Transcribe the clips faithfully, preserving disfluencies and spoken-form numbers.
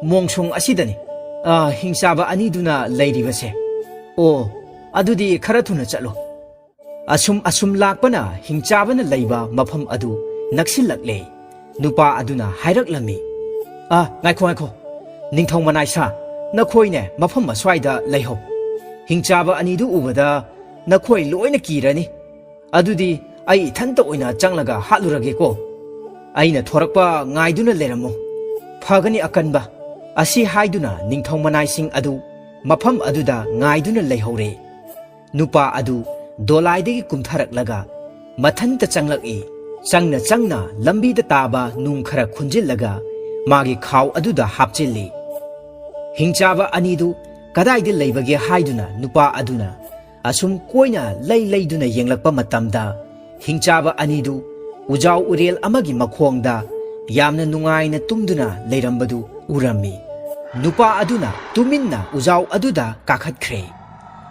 ꯃꯣꯡꯁꯣꯡ ꯑꯁꯤꯗꯅꯤ, ꯑ, ꯍꯤꯡꯆꯥꯕ ꯑꯅꯤꯗꯨꯅ ꯂꯩꯔꯤꯕꯁꯦ꯫ ꯑꯣ, ꯑꯗꯨꯗꯤ ꯈꯔ ꯊꯨꯅ ꯆꯠꯂꯣ꯫ ꯑꯁꯨꯝ ꯑꯁꯨꯝ ꯂꯥꯛꯄꯅ ꯍꯤꯡꯆꯥꯕꯅ ꯂꯩꯕ ꯃꯐꯝ ꯑꯗꯨ ꯅꯛꯁꯤꯜꯂꯛꯂꯦ꯫ ꯅꯨꯄꯥ ꯑꯗꯨꯅ ꯍꯥꯏꯔꯛꯂꯝꯃꯤ, "ꯑ, ꯉꯥꯏꯈꯣ, ꯉꯥꯏꯈꯣ, ꯅꯤꯡꯊꯧ ꯃꯅꯥꯏꯁꯥ, ꯅꯈꯣꯏꯅꯦ ꯃꯐꯝ ꯑꯁ꯭ꯋꯥꯏꯗ ꯂꯩꯍꯧ꯫ ꯍꯤꯡꯆꯥꯕ ꯑꯅꯤꯗꯨ ꯎꯕꯗ ꯅꯈꯣꯏ ꯂꯣꯏꯅ ꯀꯤꯔꯅꯤ꯫ ꯑꯗꯨꯗꯤ ꯑꯩ ꯏꯊꯟꯇ ꯑꯣꯏꯅ ꯆꯪꯂꯒ ꯍꯥꯠꯂꯨꯔꯒꯦꯀꯣ꯫ ꯑꯩꯅ ꯊꯣꯔꯛꯄ ꯉꯥꯏꯗꯨꯅ ꯂꯩꯔꯝꯃꯨ꯫ ꯐꯒꯅꯤ ꯑꯀꯟꯕ꯫" ꯑꯁꯤ ꯍꯥꯏꯗꯨꯅ ꯅꯤꯡꯊꯧ ꯃꯅꯥꯏꯁꯤꯡ ꯑꯗꯨ ꯃꯐꯝ ꯑꯗꯨꯗ ꯉꯥꯏꯗꯨꯅ ꯂꯩꯍꯧꯔꯦ꯫ ꯅꯨꯄꯥ ꯑꯗꯨ ꯗꯣꯂꯥꯏꯗꯒꯤ ꯀꯨꯝꯊꯔꯛꯂꯒ ꯃꯊꯟꯇ ꯆꯪꯂꯛꯏ꯫ ꯆꯪꯅ ꯆꯪꯅ ꯂꯝꯕꯤꯗ ꯇꯥꯕ ꯅꯨꯡ ꯈꯔ ꯈꯨꯟꯖꯤꯜꯂꯒ ꯃꯥꯒꯤ ꯈꯥꯎ ꯑꯗꯨꯗ ꯍꯥꯞꯆꯤꯜꯂꯤ꯫ ꯍꯤꯡꯆꯥꯕ ꯑꯅꯤꯗꯨ ꯀꯗꯥꯏꯗ ꯂꯩꯕꯒꯦ ꯍꯥꯏꯗꯨꯅ ꯅꯨꯄꯥ ꯑꯗꯨꯅ ꯑꯁꯨꯝ ꯀꯣꯏꯅ ꯂꯩ ꯂꯩꯗꯨꯅ ꯌꯦꯡꯂꯛꯄ ꯃꯇꯝꯗ, ꯍꯤꯡꯆꯥꯕ ꯑꯅꯤꯗꯨ ꯎꯖꯥꯎ ꯎꯔꯦꯜ ꯑꯃꯒꯤ ꯃꯈꯣꯡꯗ ꯌꯥꯝꯅ ꯅꯨꯡꯉꯥꯏꯅ ꯇꯨꯝꯗꯨꯅ ꯂꯩꯔꯝꯕꯗꯨ ꯎꯔꯝꯃꯤ꯫ ꯅꯨꯄꯥ ꯑꯗꯨꯅ ꯇꯨꯃꯤꯟꯅ ꯎꯖꯥꯎ ꯑꯗꯨꯗ ꯀꯥꯈꯠꯈ꯭ꯔꯦ꯫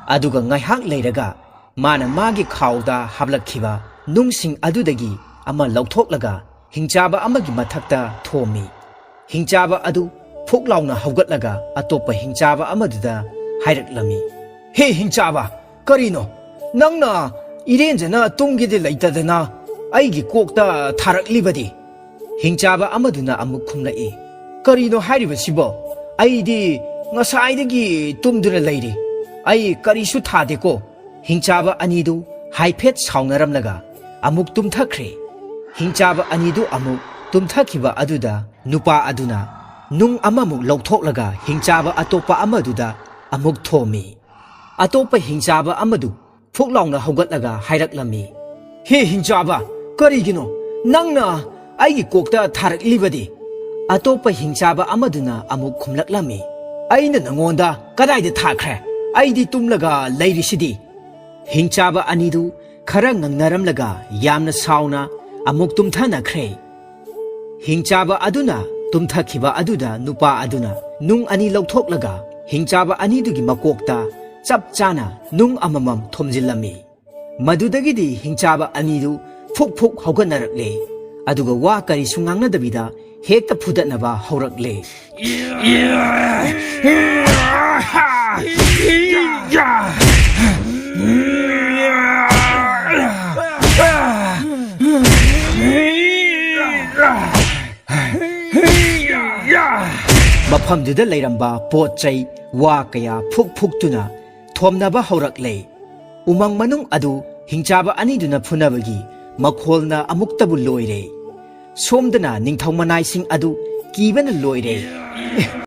ꯑꯗꯨꯒ ꯉꯥꯏꯍꯥꯛ ꯂꯩꯔꯒ ꯃꯥꯅ ꯃꯥꯒꯤ ꯈꯥꯎꯗ ꯍꯥꯞꯂꯛꯈꯤꯕ ꯅꯨꯡꯁꯤꯡ ꯑꯗꯨꯗꯒꯤ ꯑꯃ ꯂꯧꯊꯣꯛꯂꯒ ꯍꯤꯡꯆꯥꯕ ꯑꯃꯒꯤ ꯃꯊꯛꯇ ꯊꯣꯝꯃꯤ꯫ ꯍꯤꯡꯆꯥꯕ ꯑꯗꯨ ꯐꯨꯛ ꯂꯥꯎꯅ ꯍꯧꯒꯠꯂꯒ ꯑꯇꯣꯞꯄ ꯍꯤꯡꯆꯥꯕ ꯑꯃꯗꯨꯗ ꯍꯥꯏꯔꯛꯂꯝꯃꯤ, "ꯍꯦ ꯍꯤꯡꯆꯥꯕ, ꯀꯔꯤꯅꯣ? ꯅꯪꯅ ꯏꯔꯦꯟꯖꯅ ꯇꯨꯝꯒꯦꯗꯤ ꯂꯩꯇꯗꯅ ꯑꯩꯒꯤ ꯀꯣꯛꯇ ꯊꯥꯔꯛꯂꯤꯕꯗꯤ?" ꯍꯤꯡꯆꯥꯕ ꯑꯃꯗꯨꯅ ꯑꯃꯨꯛ ꯈꯨꯝꯂꯛꯏ, "ꯀꯔꯤꯅꯣ ꯍꯥꯏꯔꯤꯕꯁꯤꯕꯣ? ꯑꯩꯗꯤ ꯉꯁꯥꯏꯗꯒꯤ ꯇꯨꯝꯗꯨꯅ ꯂꯩꯔꯤ꯫ ꯑꯩ ꯀꯔꯤꯁꯨ ꯊꯥꯗꯦꯀꯣ꯫" ꯍꯤꯡꯆꯥꯕ ꯑꯅꯤꯗꯨ ꯍꯥꯏꯐꯦꯠ ꯁꯥꯎꯅꯔꯝꯂꯒ ꯑꯃꯨꯛ ꯇꯨꯝꯊꯈ꯭ꯔꯦ꯫ ꯍꯤꯡꯆꯥꯕ ꯑꯅꯤꯗꯨ ꯑꯃꯨꯛ ꯇꯨꯝꯊꯈꯤꯕ ꯑꯗꯨꯗ ꯅꯨꯄꯥ ꯑꯗꯨꯅ ꯅꯨꯡ ꯑꯃꯃꯨꯛ ꯂꯧꯊꯣꯛꯂꯒ ꯍꯤꯡꯆꯥꯕ ꯑꯇꯣꯞꯄ ꯑꯃꯗꯨꯗ ꯑꯃꯨꯛ ꯊꯣꯝꯃꯤ꯫ ꯑꯇꯣꯞꯄ ꯍꯤꯡꯆꯥꯕ ꯑꯃꯗꯨ ꯐꯨꯛ ꯂꯥꯎꯅ ꯍꯧꯒꯠꯂꯒ ꯍꯥꯏꯔꯛꯂꯝꯃꯤ, "ꯍꯦ ꯍꯤꯡꯆꯥꯕ, ꯀꯔꯤꯒꯤꯅꯣ ꯅꯪꯅ ꯑꯩꯒꯤ ꯀꯣꯛꯇ ꯊꯥꯔꯛꯂꯤꯕꯗꯤ?" ꯑꯇꯣꯞꯄ ꯍꯤꯡꯆꯥꯕ ꯑꯃꯗꯨꯅ ꯑꯃꯨꯛ ꯈꯨꯝꯂꯛꯂꯝꯃꯤ, "ꯑꯩꯅ ꯅꯉꯣꯟꯗ ꯀꯗꯥꯏꯗ ꯊꯥꯈ꯭ꯔꯦ? ꯑꯩꯗꯤ ꯇꯨꯝꯂꯒ ꯂꯩꯔꯤꯁꯤꯗꯤ꯫" ꯍꯤꯡꯆꯥꯕ ꯑꯅꯤꯗꯨ ꯈꯔ ꯉꯪꯅꯔꯝꯂꯒ ꯌꯥꯝꯅ ꯁꯥꯎꯅ ꯑꯃꯨꯛ ꯇꯨꯝꯊꯅꯈ꯭ꯔꯦ꯫ ꯍꯤꯡꯆꯥꯕ ꯑꯗꯨꯅ ꯇꯨꯝꯊꯈꯤꯕ ꯑꯗꯨꯗ ꯅꯨꯄꯥ ꯑꯗꯨꯅ ꯅꯨꯡ ꯑꯅꯤ ꯂꯧꯊꯣꯛꯂꯒ ꯍꯤꯡꯆꯥꯕ ꯑꯅꯤꯗꯨꯒꯤ ꯃꯀꯣꯛꯇ ꯆꯞ ꯆꯥꯅ ꯅꯨꯡ ꯑꯃꯃꯝ ꯊꯣꯝꯖꯤꯜꯂꯝꯃꯤ꯫ ꯃꯗꯨꯗꯒꯤꯗꯤ ꯍꯤꯡꯆꯥꯕ ꯑꯅꯤꯗꯨ ꯐꯨꯛ ꯐꯨꯛ ꯍꯧꯒꯠꯅꯔꯛꯂꯦ꯫ ꯑꯗꯨꯒ ꯋꯥ ꯀꯔꯤꯁꯨ ꯉꯥꯡꯅꯗꯕꯤꯗ ꯍꯦꯛꯇ ꯐꯨꯗꯠꯅꯕ ꯍꯧꯔꯛꯂꯦ꯫ ꯃꯐꯝꯗꯨꯗ ꯂꯩꯔꯝꯕ ꯄꯣꯠ ꯆꯩ, ꯋꯥ ꯀꯌꯥ ꯐꯨꯛ ꯐꯨꯛꯇꯨꯅ ꯊꯣꯝꯅꯕ ꯍꯧꯔꯛꯂꯦ꯫ ꯎꯃꯪ ꯃꯅꯨꯡ ꯑꯗꯨ ꯍꯤꯡꯆꯥꯕ ꯑꯅꯤꯗꯨꯅ ꯐꯨꯅꯕꯒꯤ ꯃꯈꯣꯜꯅ ꯑꯃꯨꯛꯇꯕꯨ ꯂꯣꯏꯔꯦ꯫ ꯁꯣꯝꯗꯅ ꯅꯤꯡꯊꯧ ꯃꯅꯥꯏꯁꯤꯡ ꯑꯗꯨ ꯀꯤꯕꯅ ꯂꯣꯏꯔꯦ꯫